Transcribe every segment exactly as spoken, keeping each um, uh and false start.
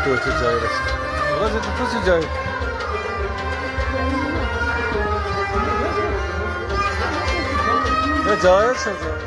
تٔتھۍ جایہِ رَسہِ۔ وَلہٕ حظ، ییٚتہِ تٔتھۍ جایہِ۔ ہے، جاے حظ چھےٚ، جاے۔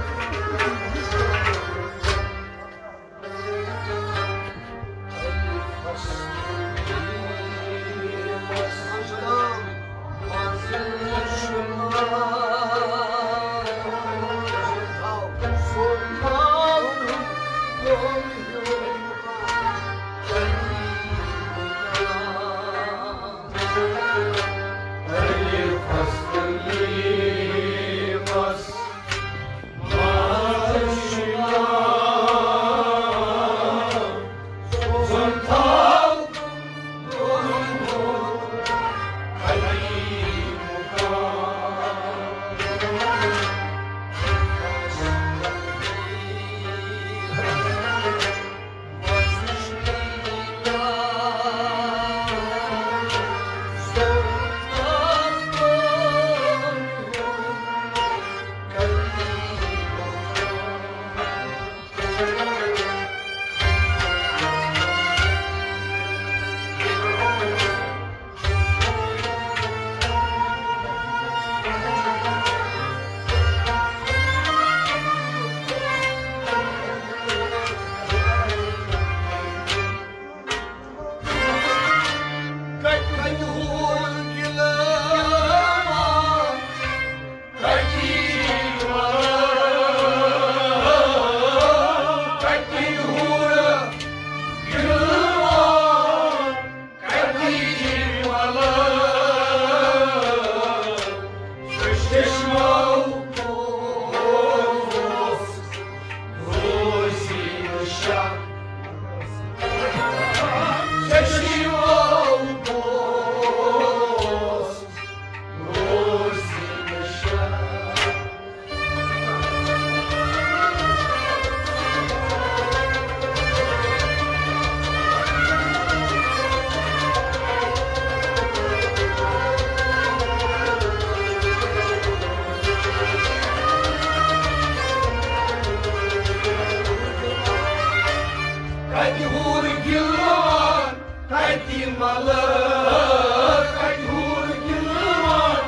کتہِ ہور گِلوان، کتہِ ملر، کتہِ ہور گِلوان،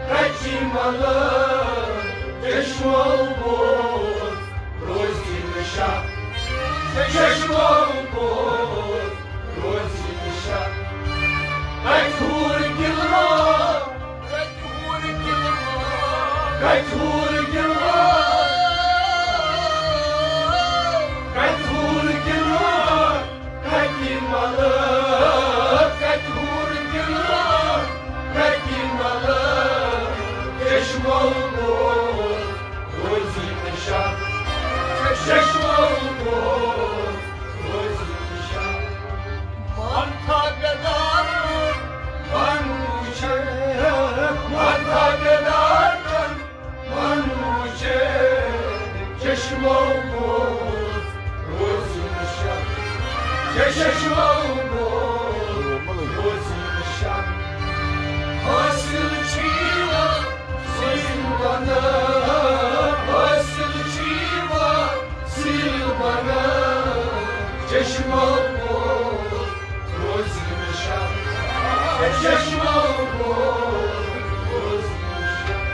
کتہِ ملر، چشمو بوز روزِ نہٕ شاہ، چشمو بوز روزِ نہٕ شاہ۔ کتہِ ہور گِلوان، کتہِ ہور گِلوان، کتہِ ہور گِلوان، کتہِ ہور گِلوان، کتہِ ملر، کتہِ ہور گِلوان، کتہِ ملر، چشمو بوز روزِ نہٕ شاہ، چشمو بوز روزِ نہٕ شاہ۔ من تھا بیدار، من وُچھے، من تھا بیدار، من وُچھے، چشمو بوز روزِ نہٕ شاہ، چشمو بوز روزِ نہٕ شاہ۔ حٲصِل چھِ یِوان سِلوَن، حٲصِل چھِ یِوان سِلوَن، چشمو بوز روزِ نہٕ شاہ، چشمو بوز روزِ نہٕ شاہ۔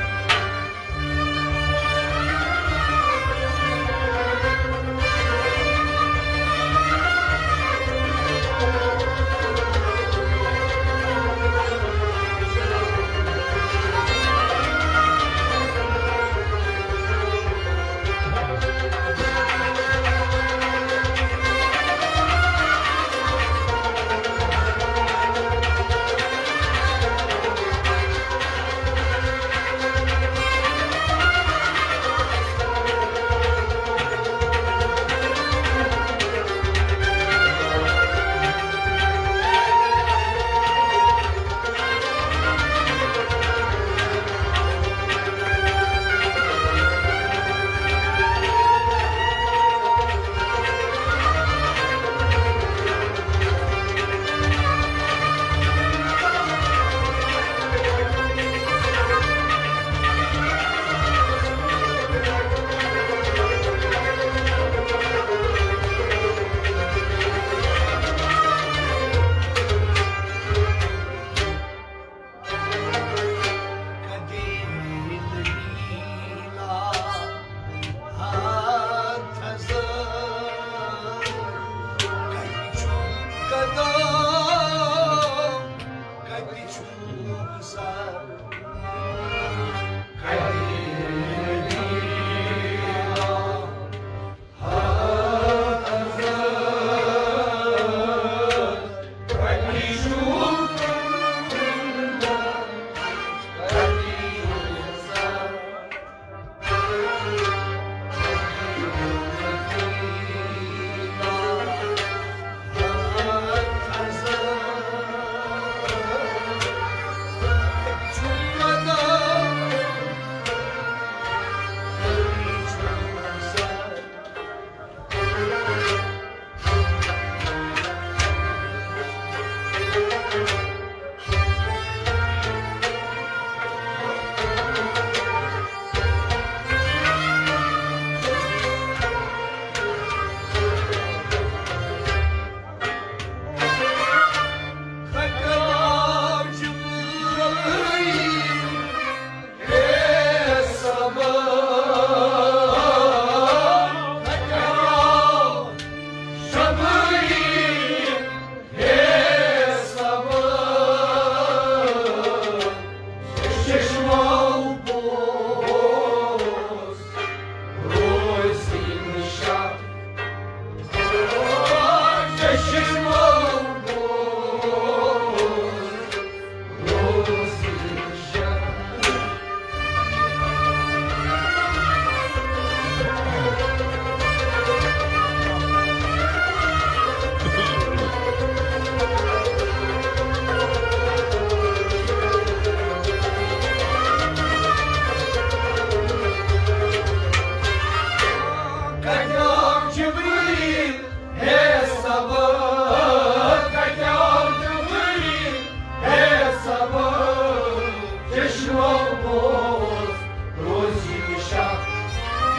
چشمو بوز روزی نشا،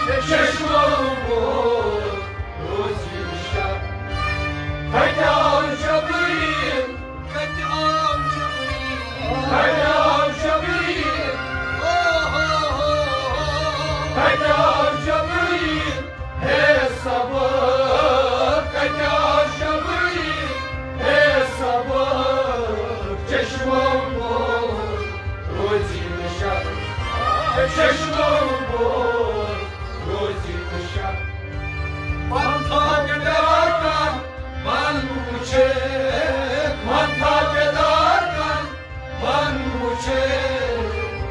چشمو بوز روزی نشا۔ کتہِ آو جبریل؟ کتہِ آو جبریل؟ کتہِ آو جبریل؟ او ہو ہو ہو۔ کتہِ آو جبریل؟ ہے صبا، کتہِ آو جبریل؟ ہے صبا، چشمو بوز روزی نشا، چشمو بوز روزی نشا۔ پنتھا پٮ۪ٹھ آو کانٛہہ من وُچھے، پنتھا پٮ۪ٹھ آو کانٛہہ من وُچھے،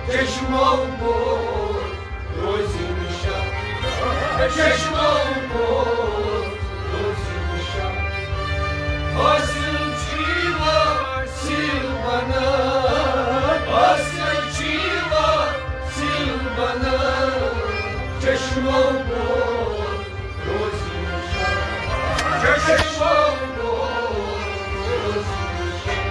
چشمو بوز روزی نشا، چشمو بوز روزی نشا۔ حاصل چھُ یہِ حاصل بنان، حاصل چھُ یہِ حاصل بنان، چشمو بوز روزی نشا، چشمو بوز روزی نشا۔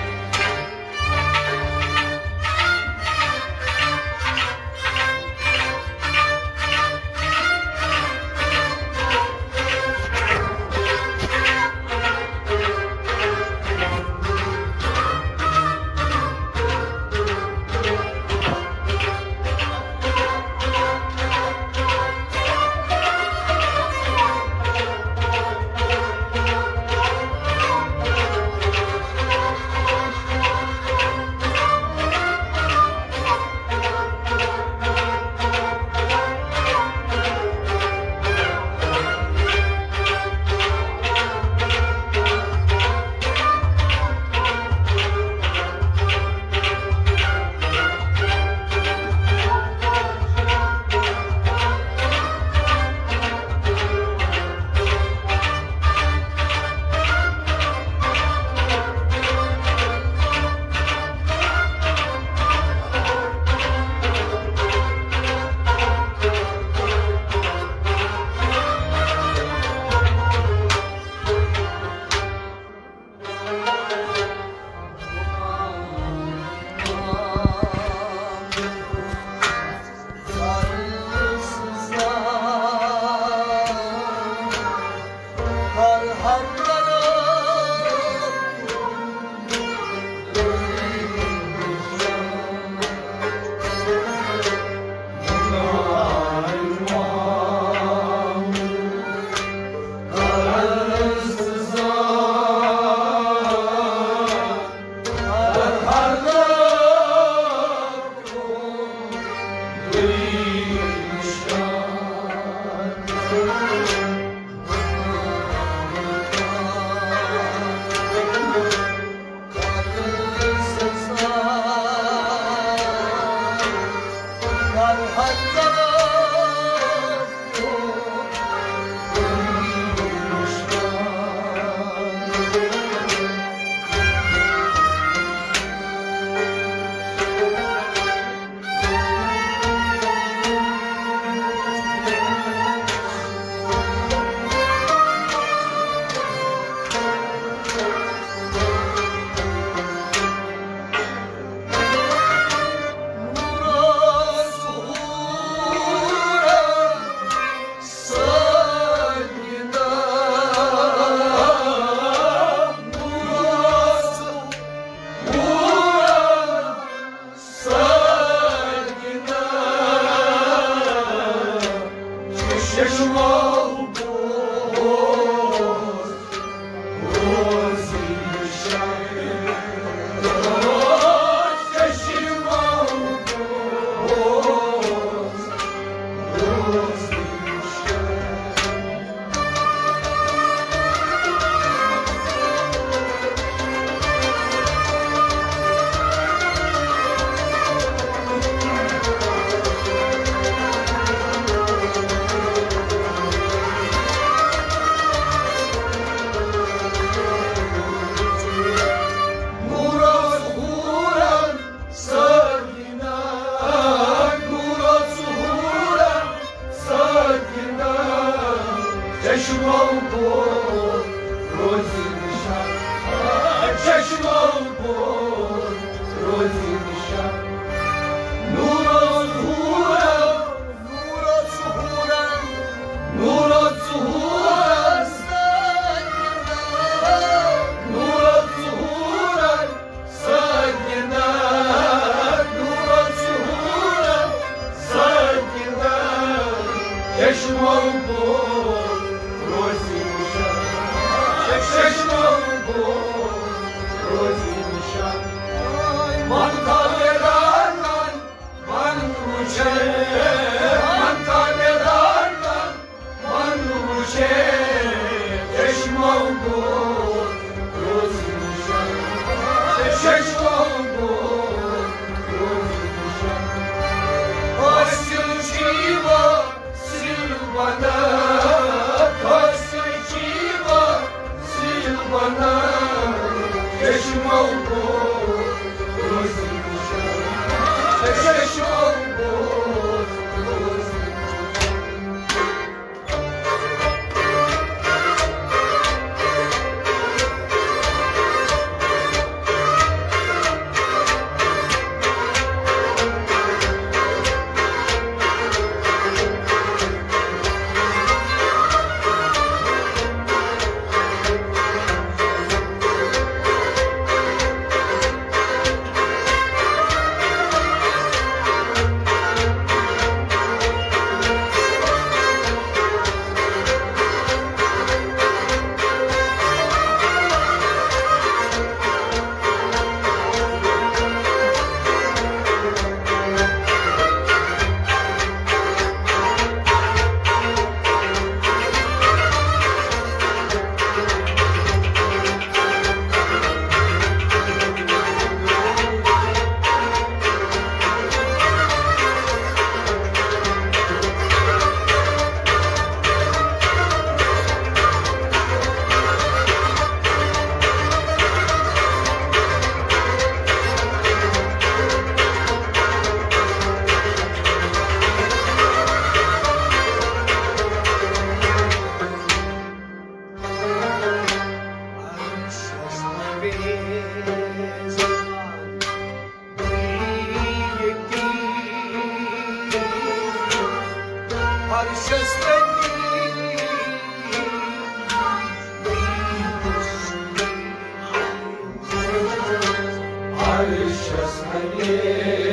عرشس انگیزان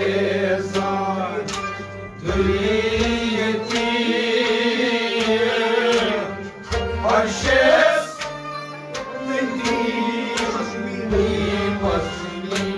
دُنیتی، عرشس ندی مسنی۔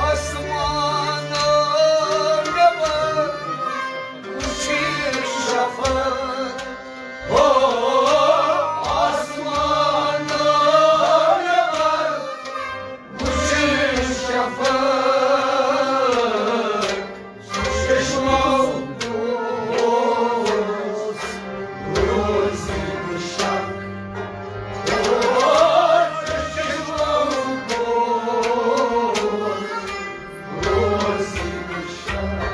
آسمانو نٮ۪بر وٕچھِ شفق۔ او آسمانو نٮ۪بر وٕچھِ شفق۔ چشمو پوٚز روزِ نہٕ شک۔ او چشمو پوٚز روزِ نہٕ شک۔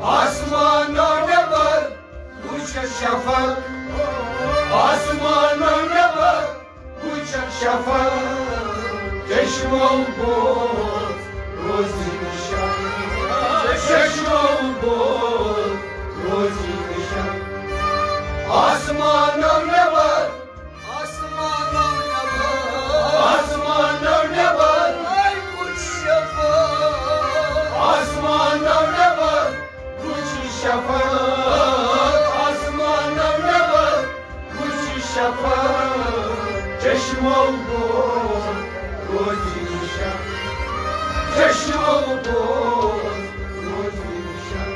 آسمانو نٮ۪بر وٕچھ شفق، آسمانو نٮ۪بر وٕچھ شفق، چشمو پوٚز روزِ نہٕ شک، چشمو پوٚز روزِ نہٕ شک۔ آسمانو نٮ۪بر، آسمانو نٮ۪بر، آسمانو نٮ۪بر، آے وٕچھ شفق۔ آسمانو نٮ۪بر وٕچھ شفق، آسمانو نٮ۪بر وٕچھ شفق۔ چشمو پوٚز روزِ نہٕ شک، چشمو پوٚز روزِ نہٕ شک۔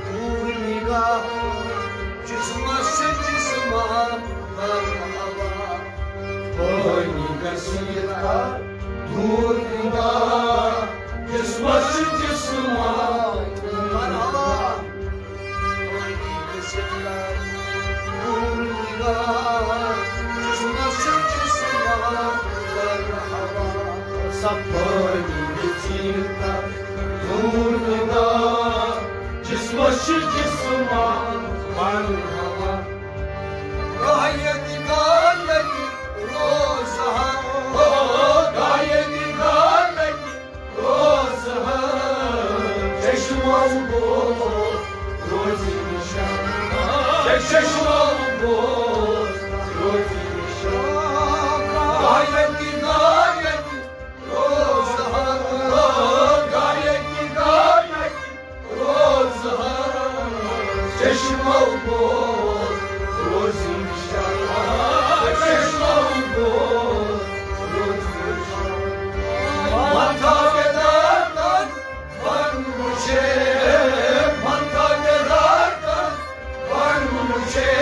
دوٗر نگاہ، جسمس چھُ جسما مرحبا۔ پٲنی گٔژھِتھ کر دوٗر نگاہ، جسمس چھُ جسما مرحبا۔ پٲنی گٔژھِتھ کر دوٗر نگاہ، جسمس چھُ جسما مرحبا۔ سا پٲنی گٔژھِتھ کر دوٗر نگاہ، جسمس چھُ جسما مرحبا۔ گاہ ییٚتہِ گاہ لگہِ روز ہا، او، گاہ ییٚتہِ گاہ لگہِ روز ہا۔ چشمو پوٚز روزِ نہٕ شک، چشمو پوٚز روزِ نہٕ شک۔ گاہ ییٚتہِ گاہ لگہِ روز ہا، گاہ ییٚتہِ گاہ لگہِ روز ہا۔ چشمو پوٚز روزِ نہٕ شک، چشمو پوٚز روزِ نہٕ شک۔ متھا بیدار کر، بن مجھے، متھا بیدار کر، بن مجھے۔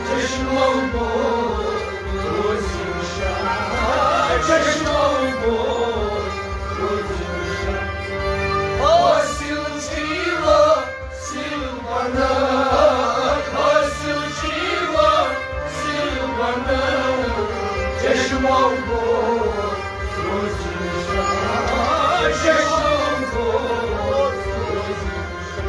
چشمو پوٚز روزِ نہٕ شک، چشمو پوٚز روزِ نہٕ شک۔ حاصل چھِ یِوان سِل بنان، حٲصِل چھِ یِوان سِل بنان۔ چشمو پوٚز روزِ نہٕ شک، چشمو پوٚز روزِ نہٕ شک۔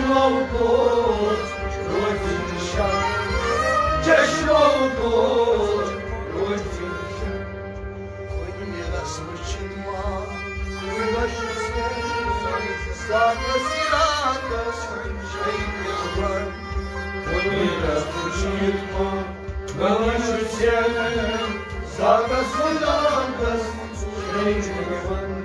چشمو پوٚز روزِ نِشان، چشمو پوٚز روزِ نِشان۔ کُنہِ رس وٕچھِتھ ما، کُنہِ رس وٕچھِتھ ما، ساتس راتس چھُے یِوان۔ کُنہِ رس وٕچھِتھ ما، کُنہِ رس وٕچھِتھ ما، ساتس راتس چھُے یِوان۔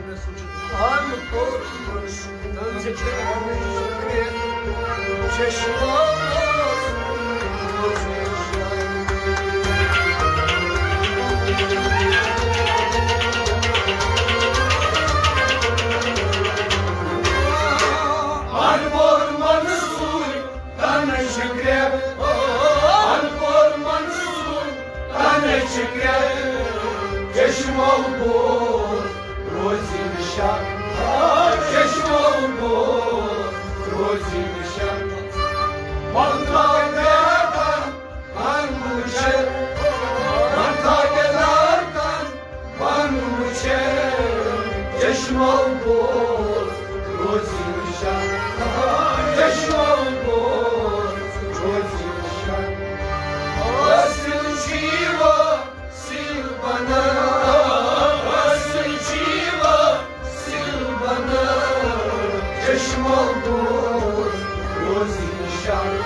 چشمو پوٚز روزِ نِشان، چشمو پوٚز روزِ نِشان۔ من تھاوِ بیدار، من وٕچھِ، من تھاوِ بیدار، من وٕچھِ۔ چشمو پوٚز روزِ نِشان، چشمو پوٚز روزِ نِشان۔ حٲصِل چھُ یِوان سیٖل بنان، حٲصِل چھُ یِوان سیٖل بنان۔ چشمو پوٚز روزِ نِشان،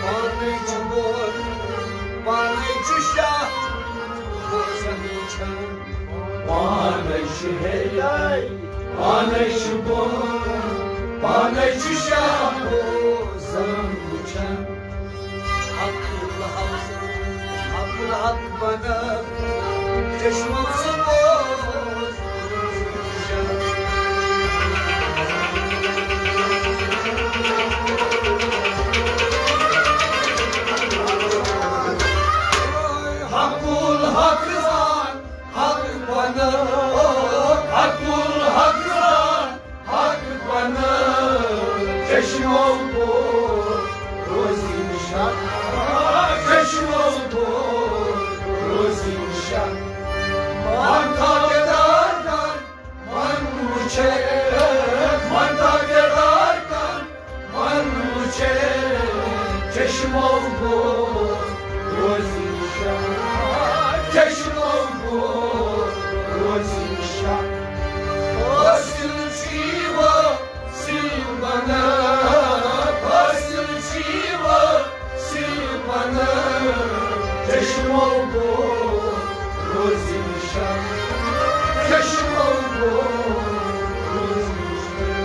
پانے چھُ بوٚڑ، پانے چھُ شاہ، بوزان چھُ۔ پانے چھُ ہیٚرِ، پانے چھُ بوٚڑ، پانے چھُ شاہ، بوزان چھُ۔ حق الحق، حق الحق بناو، چشمو سُہ بوز۔ حق الحق زان، حق بناو، حق الحق زان، حق بناو، چشمو بوز روزی نشان، چشمو بوز روزی نشان۔ من تھا بیدار کر، من وچھے، من تھا بیدار کر، من وچھے، چشمو بوز روزی نشان، چشمو بوز روزی نشان۔ حاصل چھُ یِوان سِل بناو، حاصل چھُ یِوان سِل بناو، چشمو بوز روزی نشان، چشمو بوز روزی نشان۔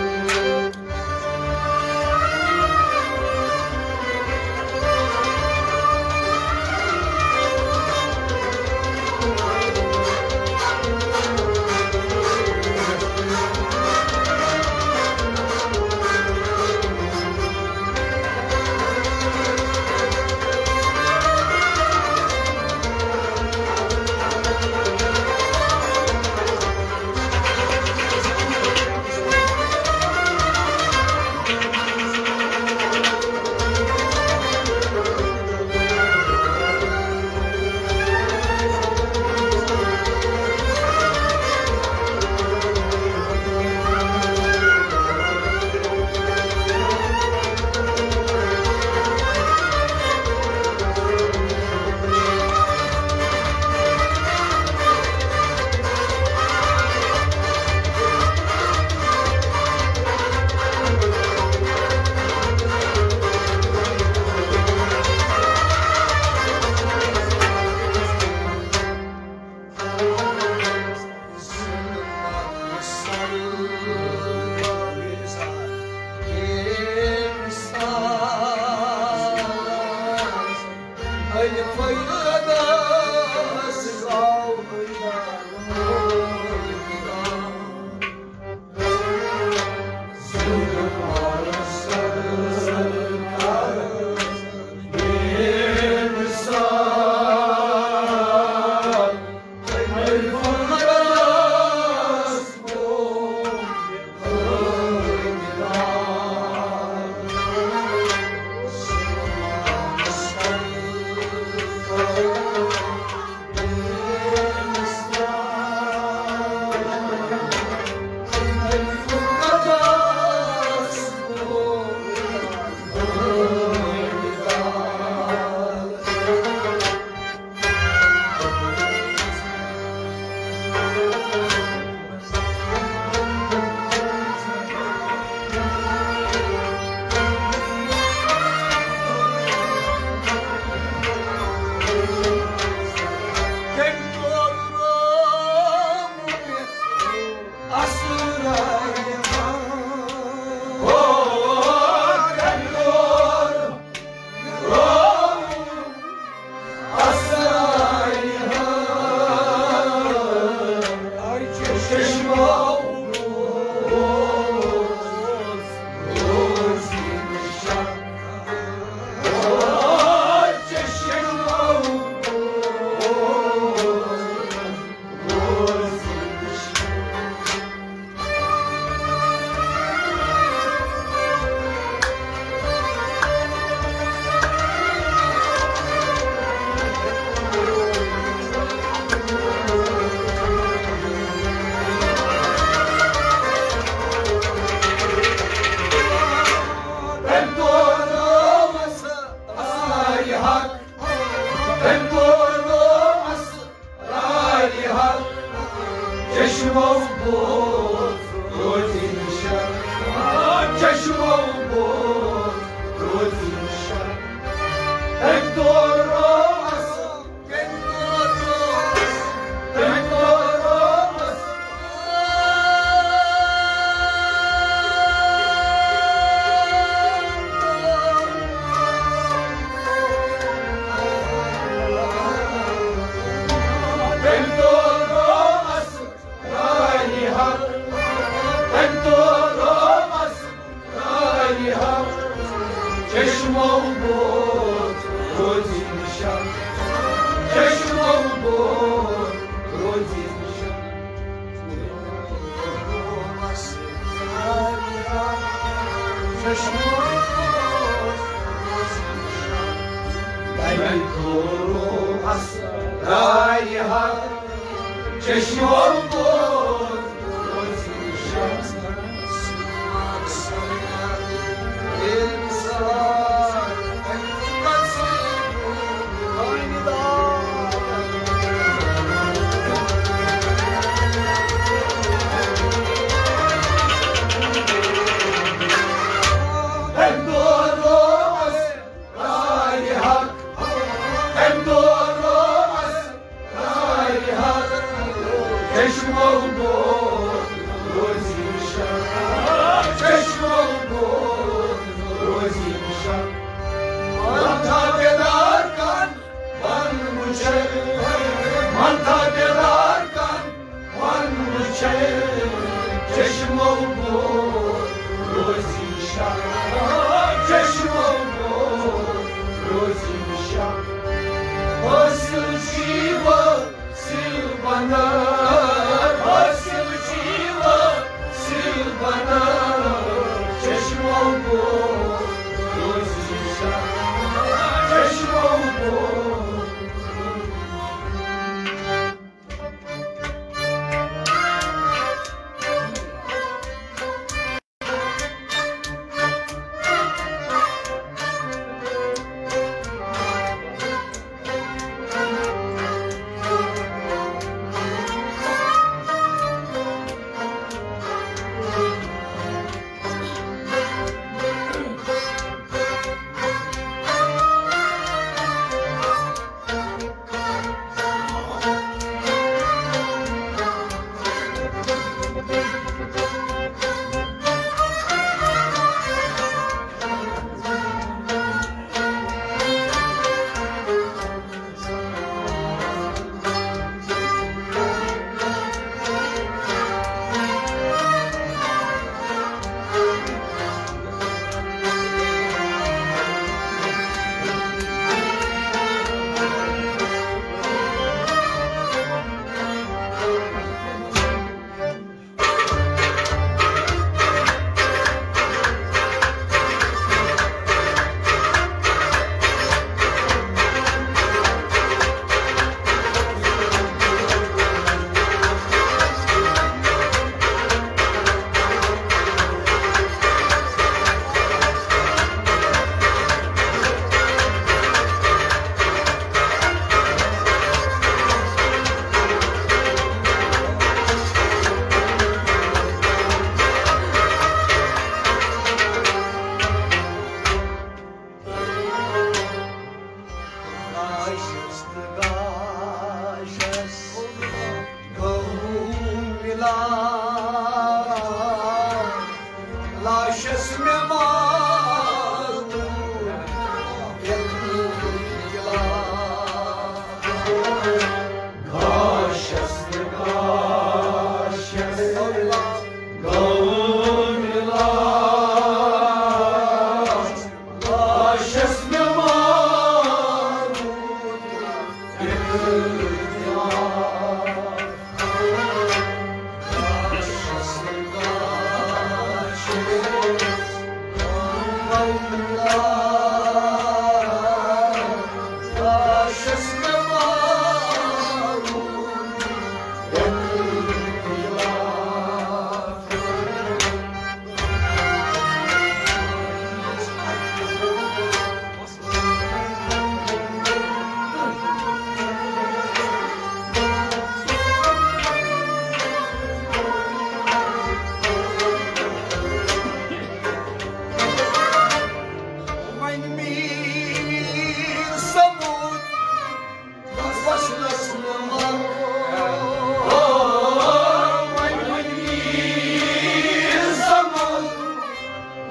چشمو بود روزی نشان، چشمو بود روزی نشان. چشمو بود روزی نشان. من تو رو اسرار حق، چشمو بود روزی نشان. چشمو بود روزی نشان، چشمو بود روزی نشان. من تا بیدار کن، من وچھے، من تا بیدار کن، من وچھے. چشمو بود روزی نشان، چشمو بود روزی نشان. حاصل چی و سیل بنر، حاصل چی و سیل بنر. چشمو بود روزی نشان، چشمو بود. لاشس مےٚ مارُن یتھ گِلاس. گاشس تہٕ گاشس گوٚو مِلاس. گاشس مےٚ مارُن یتھ گِلاس. وۄنۍ میٖر سمُد وصلس نہٕ مر. وۄنۍ، وۄنۍ میٖر سمُد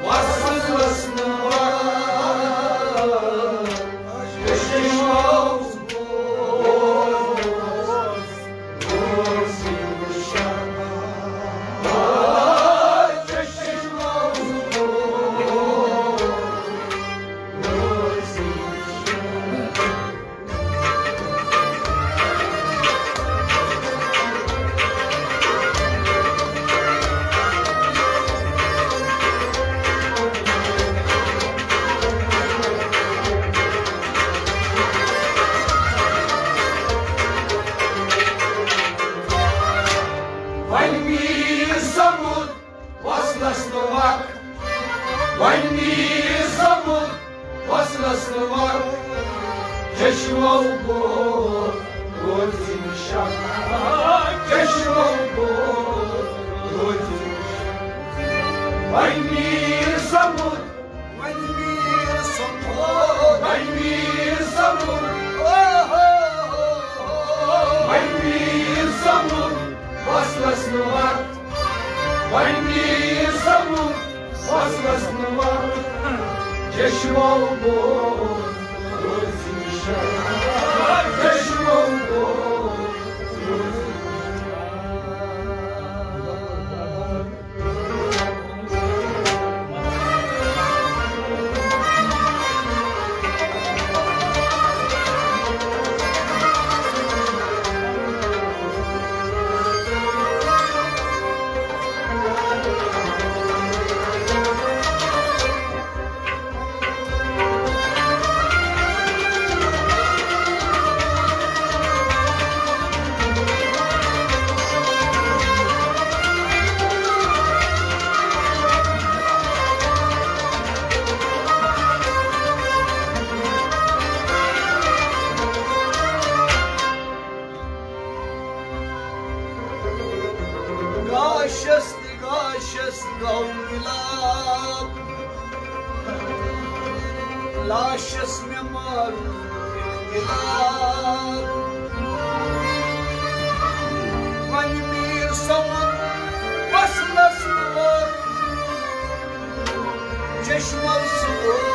وصلس نہٕ مر. وسلوات، چشمو گوٚو روزِ نِشان، چشمو گوٚو روزِ نِشان۔ وۄنۍ میٖر سمُد، وۄنۍ میٖر سمُد، وۄنۍ میٖر سمُد، او ہو ہو ہو۔ وۄنۍ میٖر سمُد، وصلس نہٕ وقت۔ وۄنۍ میٖر سمُد، وصلس نہٕ وقت۔ چشمو گوٚو روزِ نِشان، چشمو گوٚو روزِ نِشان۔ گاشس تہٕ گاشس گوٚو مِلاپ، لاشس مےٚ مارُن اختلاف۔ وۄنۍ میٖر سمُد وصلس ووت، چشمو سۭتۍ